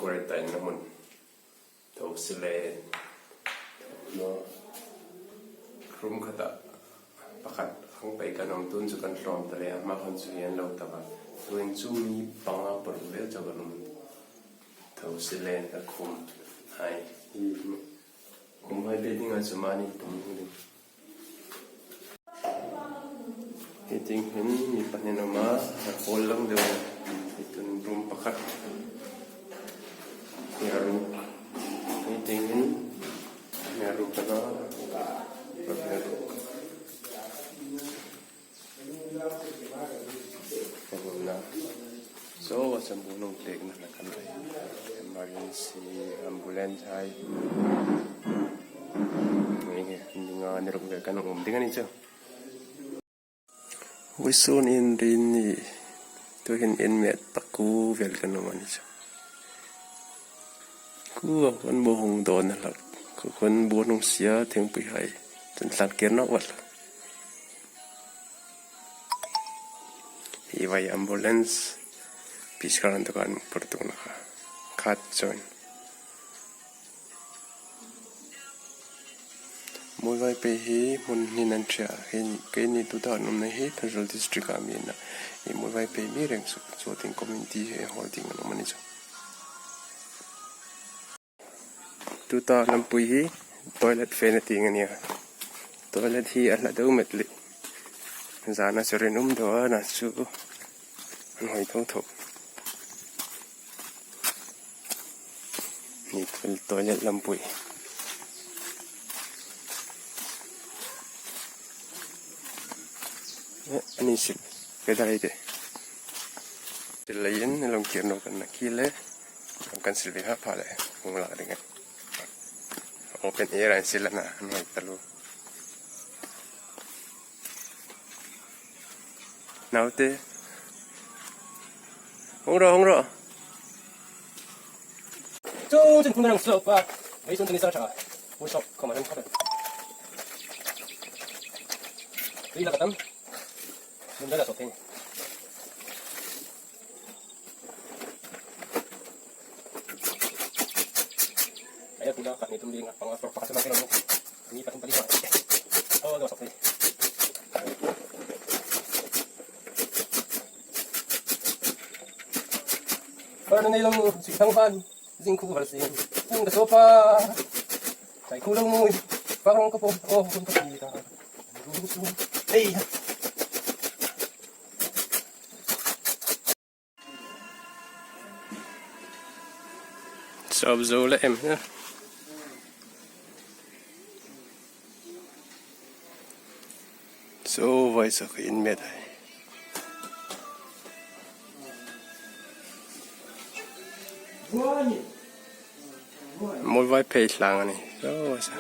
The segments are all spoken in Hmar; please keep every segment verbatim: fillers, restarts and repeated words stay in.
Quarantine-na hmun. Tho si le. Room khata pakhat hang pei kan awm, tun chu kan hlawm ta le, a hma khan chu hi an lo tam a. Tuhin chu mi panga paruk vel chau kan awm. Tho si le ka khum hai. Khum hai pe dinga chu mani tum ding. Hi tieng hin mi pahni an awm a, a pawl lang deu. Hi tun room pakhat. Hi a ruk. Hi tieng hin mi a ruk ta na. Mi a ruk. Ka hmun na. So, a san bu nung tek na na kan ai. Emergency ambulance hai. Nge, nge, ni nga ni ruk ve kan um ding a ni chu. Vawisun Inrinni, tuhin inmet pakuo vel kan um a ni chu. Kuo, kan bu hung dawn a hlak. Kuo kan bu hung sia thingpui hai. Chun tlan kir nawk vat. Hi vai ambulance, Peace Ground-a kan pur tung na kha. Khat chun. Muolvaiphei hi hmun hni an ṭhe a, hi keini tuta an umna hi Pherzawl District-a mi an nih a. Hi Muolvaiphei mi reng chu, chu tieng community hi hall tieng an um a ni chu. Tuta lampui hi toilet fena tieng a nih a. Toilet hi a hla deu met lei. Zana chu rin um deu a na chu. An hoi tho tho. Ni toilet lampui. Eh, ani sil. Ke da ite. Sil leiin, long kir nawk kan na ki le. Kan sil ve ha pha le. Hung la ding. Open air an sil na, an hoi taluo. Naute. Hung ro, hung ro. Chu, chu, phun rang slope a. Ei, chu, chu, ni sa tha. Workshop, khawm a rang khat. Tui la ka tam. Mun da la sok thei. Ai, a kula khat ni tum ding a, panga, pakhat chu ma kira mo. Ni pathum pali ma. Oh, lo sok thei. Par na nei lo, si thang fan, zing khu var si. Tung da so pa. Sai khu lo mo. Pa rong ka po. Oh, hun ka pi ta. Hey. Sawp zo le em na. So, vai sak inmet hai. Muolvaiphei tlang a nih. So, vai sak.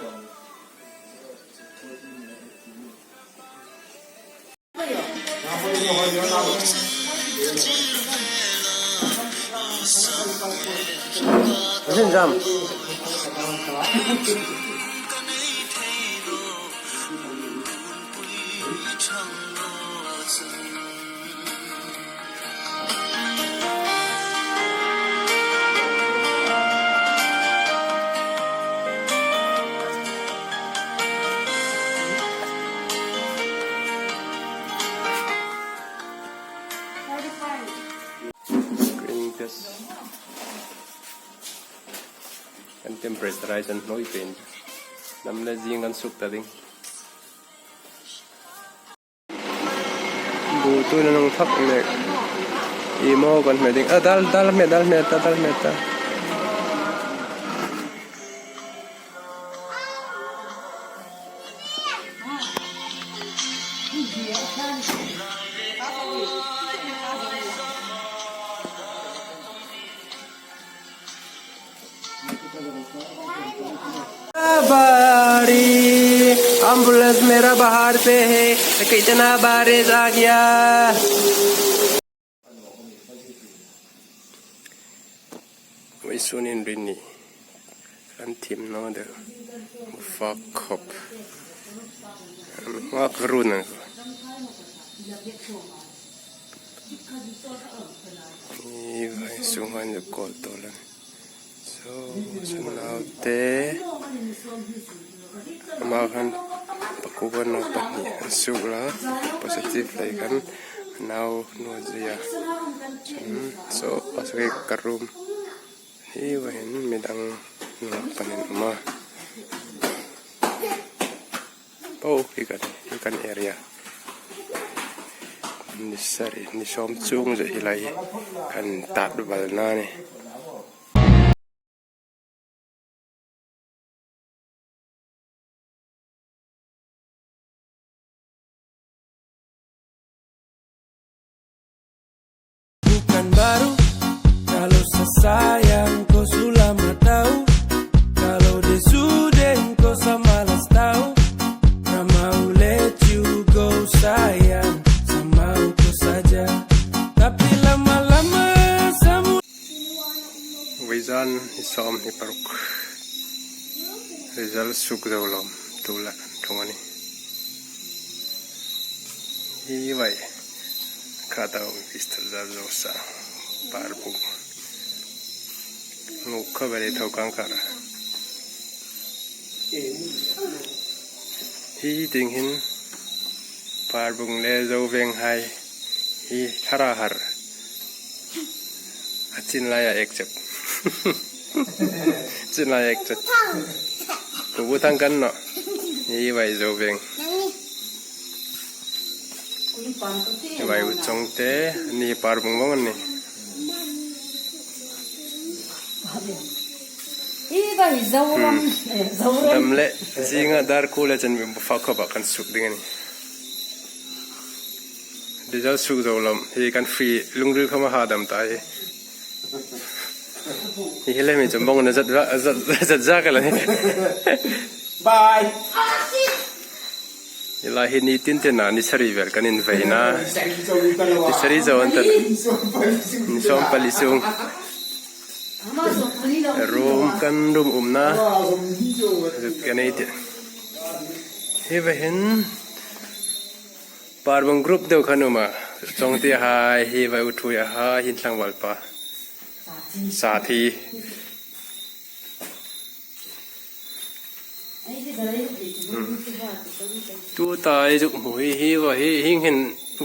Screen test. Kan temperature-a kan hnawi pen. Hnam le zing kan suk ta ding. Bu tuin a nung thak mek. I maw kan hme ding. A, dal, dal hme, dal hme ta, dal hme ta. बारी, एम्बुलेंस मेरा बाहर पे है, कितना बारिश आ गया। Vawisun Inrinni kan thim naw deu. Fak khawp. Ngak run ang. Ni vai sung han le kol to lan. Naute, ama khan pakua naw pahni an suok la, positive lei khan nau naw zia. Hmm, so, pasake ka room. Hi va hin midang nunghak pahni an um a. Aw, hi kan, hi kan area. Ni sari, ni sawm chung zet hi lai kan tat valna ni. Bukan baru, kalau sesayang kau sudah mau tahu, kalau dia sudah kau sama las tahu, tak mau let you go sayang, sama kau saja. Tapi lama-lama semua. Vawisun hi sawm hi paruk. Result suok zo lawm, tu la kan ṭhung a nih. Hi vai. Kha ta Mister Zalzo sa. Parbung. Nguk kha bari thau kang kara. Hi ding hin Parbung le Zoveng hai hi thara har. A chin laia ek chep. Chin laia ek chep. Pu bu thang kan no. Hi vai Zoveng. Hi vai u chong te, ni Parbung vong ni. Hi vai Zoram, eh, Zoram. Dam le, zinga dar ku le chan mi bu fa kha ba kan suok ding a nih. Result suok zo lawm, hi kan free lungril khawma ha dam ta hi. Hi hi le mi chum bawng na zat va, zat, zat za ka la hi. Bye. Hi lai hi ni tin tin a, ni sari vel kan invei na. Ni sari zo an tan. Ni sawm pali sung. Room kan room umna. Zut kan ei ti. Hi va hin. Parbung group deu khan um a, Chawngte hai, hi vai u Thuia hai, hin tlangval pa. Sathi. Hmm. Tuta ei zuk hmu hi, hi va hi, hieng hin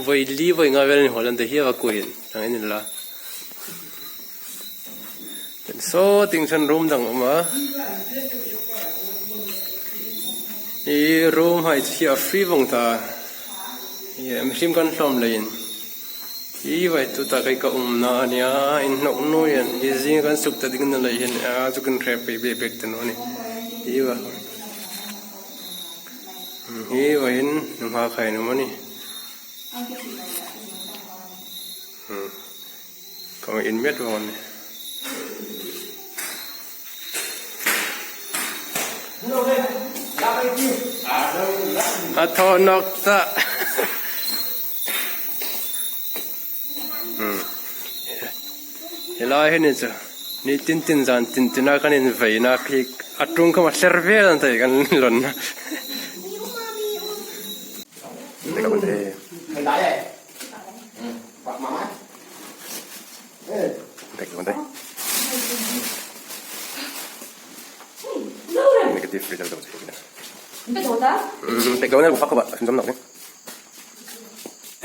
voi li voi nga vel an hawl an ti hi va ku hin, ang en la. Saw tieng chun room dang um a. Hi room hai chu hi a free vong ta. Hi mihring kan hlawm leiin. Hi vai tuta kei ka umna a nia, inhnawk nuoi an. Hi zing kan suok ta ding a ni leiin, a chu kan hre pei bek bek ta naw ni. Hi va. Hi va hin nunghak hai an um a nih. Hmm. Kan inmet vong a nih. A thaw nawk ta. Hmm. Hi lai hi ni chu. Ni tin tin zan tin tin a kan invei na khi a ṭung khawma thler vel an ti kan lawn na. Tek a bang te. Tek a bang te. Negative result a bang te. Mm, tek a bang te, bu fak ka ba, sin zom nawk ni.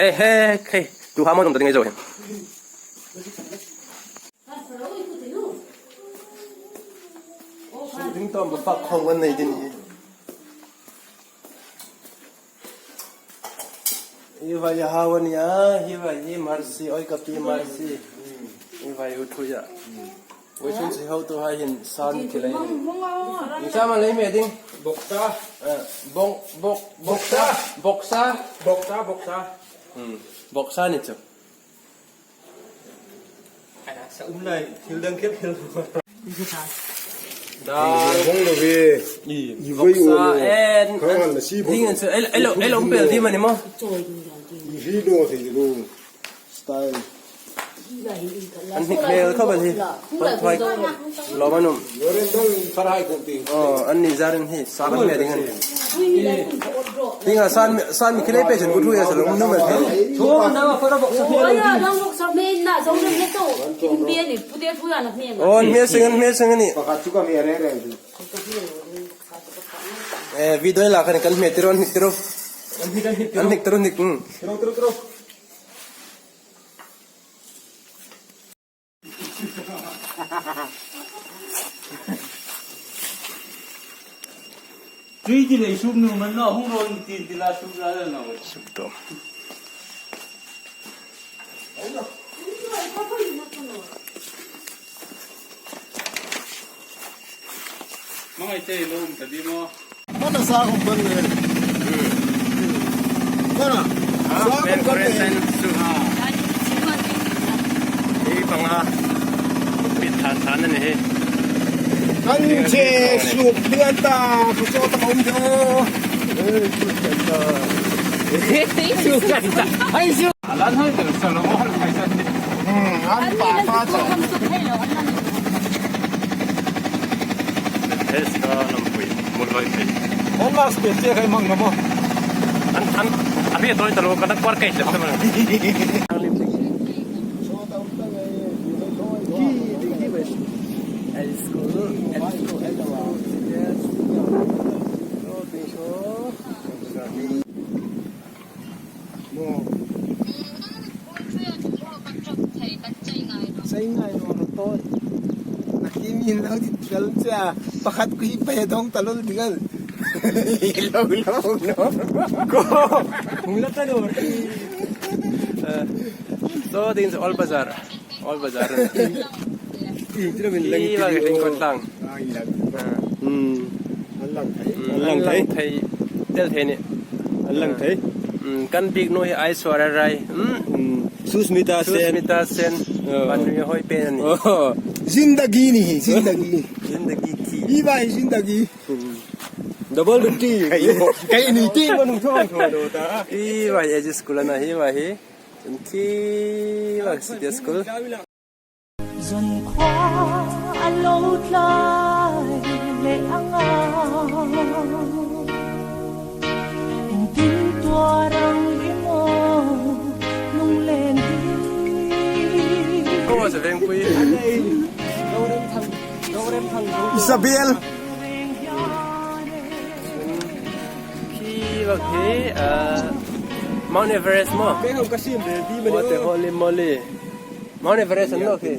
Eh, he, he. Tu ha mo zom ta ding ei zo hi. Ding tawm ba fak khawng an nei ding hi. Hi vai a hau a nia, hi vai hi Mercy, oi ka pi Mercy. Hi vai u Thuia. Vawisun si hotu hai hin san ki lei. Ni sa ma lei me ding. Boksa. Eh, bong, bok, boksa. Boksa. Boksa, boksa. Hmm. Boksa ni chu. Ana, sa um lai, thil dang kher thil. Da. Bong lo ve. I. I voi boksa o lo. En. Khang an la si bong. Ding an chu, el, el, el um pel di mani mo. I hi lo thei lo. Style. An hnik hmel khawp a ni. Hmel thai. Lo manum. Lo ren dang farai ko ti. Oh, an ni zarin hi, sa kan me ding an. Tinga san, san mi kile pe chen ku thu ya sa lo, no ma. Thu na ma fara bok sa. Oi, ya, dang bok sa me na, zong dang le to. Kin pe ni, pu te thu ya na me. Oh, me sing, me sing ni. Pakhat chu ka me re re. Eh, video la kan kan me tiro, ni tiro. An hnik, an hnik tiro, ni. Hmm. Tiro, tiro, tiro. Tui ti lei suk nu man no, hung ro ni ti ti la suk la la no. Suk to. Mangai te lo um ta di mo. Mana sa ko ban le. Mana. Ah, sa ko ban le. Ei panga. Pi than than ni hi. Kan che su pi an ta, ku so ta um jo. Su kan ta. Ai su. Alan hoi tel sa lo mo hal kai sa ni. Hmm, an pa pa cha. Hes ka lam pui, mul vai pui. An mas pe che kai mang na mo. An, an, abi toi ta lo ka na kwar kai ta ma. High school, high school. Chei ngai naw ro to. Na ki min lo di tal cha. Pakhat ku hi pa dong ta lo di ngal. Lo lo no. Ko. Hung la ta lo ri. Eh, so, this is Old Bazar. Old Bazar. Ih, tira min lang. Ih, ti lang, ring ko tlang. Ah, in lang. Ah. Hmm. An lang thei. Hmm, an lang thei. Tel thei ni. An lang thei. Hmm, kan bik nu hi Aishwarya Rai. Hmm. Hmm. Susmita Sen. Susmita Sen. Oh. Pan mi hoi pen ni. Oh. Zindagi ni hi, zindagi. Zindagi thi. Hi vai zindagi. Hmm. Double duty. Kai ni ti man thong thong do ta. Hi vai age school na hi vai hi. Kan thi vai city school. Zon khwa a lo tlai le anga. Engtin tua rang i maw lunglen hi. Ko sa veng pui. Isabel. Khi bak hi, ah, Mount Everest maw. Beng hong ka sim ve di mani. What the holy moly. Mount Everest an naw khi.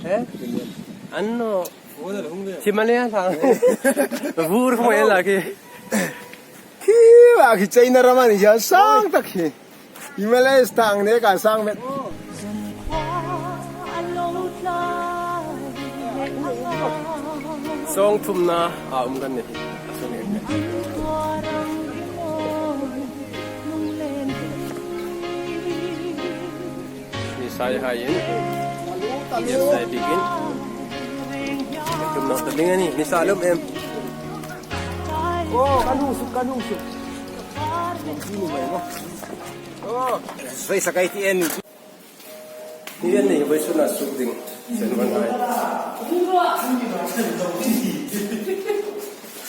He? An naw. Himalaya thang. Vur khom el a khi. Khi va khi China ram a ni, sang tak khi. Himalaya thang ne ka sang met. Song thumna a um kan ni. A song ni. Ni sai hai in. Ni sai bik in. Tum nok ta ding a ni, ni sa lum em. Oh, kan hung suk, kan hung suk. Oh, sai sa kai ti en. Ni en ni, vawisun a suk ding. Sen van hai.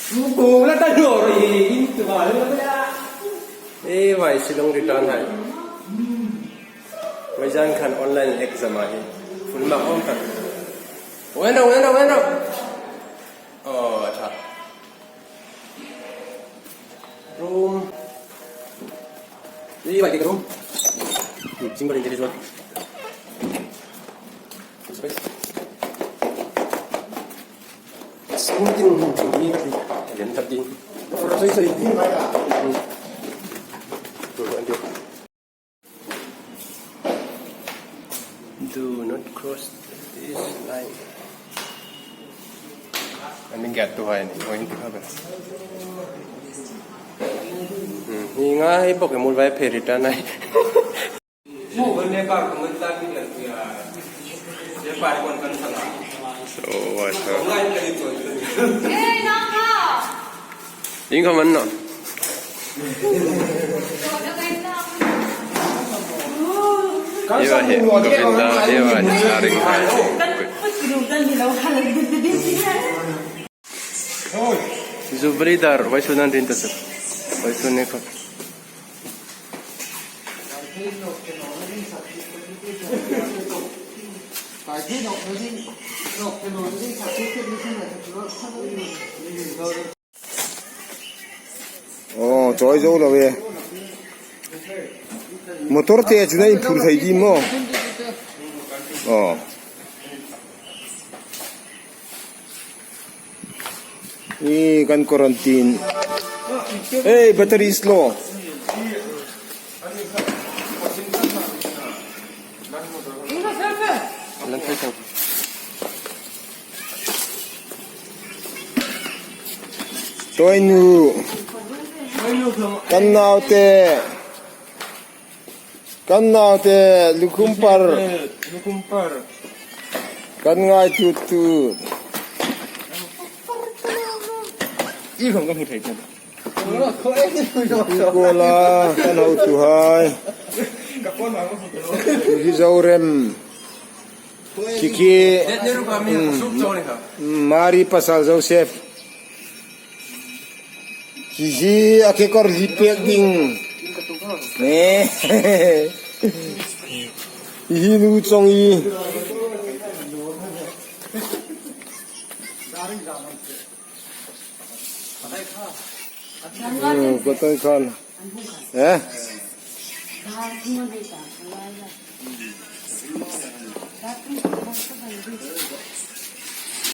Suk la ta lo ri, in tu ba lo ya. E vai, Shillong return hai. Vawisun khan online exam a hi. Full mark om tak. Wenda, wenda, wenda. Oh, acha. Room. Hi vai room. Hmm, single individual. Space. Smoking room. Hi, hi. Again, thirteen. Sorry, sorry. Hmm. Tuh, lanjut. Do not cross this line. An innghat tu hai ni, point tu hai. Hmm, hi nga hi bok mul vai pheri ta nai. Mo kan ne par ko man ta ki la ya. Ye par kon kan sa. So, wa sa. Ngai ka ni to. Hey, na ka. Ieng khom an naw. Hi va hi, Govinda, hi va hi, Charing. Zubridar, vawisun an ring ta sa. Oi, tu ne kha. Aw, chawi zo lo e. Motor te chu a inphur thei ding maw? Aw. Hi kan quarantine. Hey, battery is low. Toinu. Kan naute. Kan naute, lukhum par. Lukhum par. Kan ngaitutu. I khom kan hmu thei chen. Kuala, kan hotuhai. Hi Zorem. Kiki. Mm, Mari pasal Joseph. Hi hi a kekawr hli pek ding. Ne. Hi hi nu chawng hi. Hmm, ko tai khan. Eh?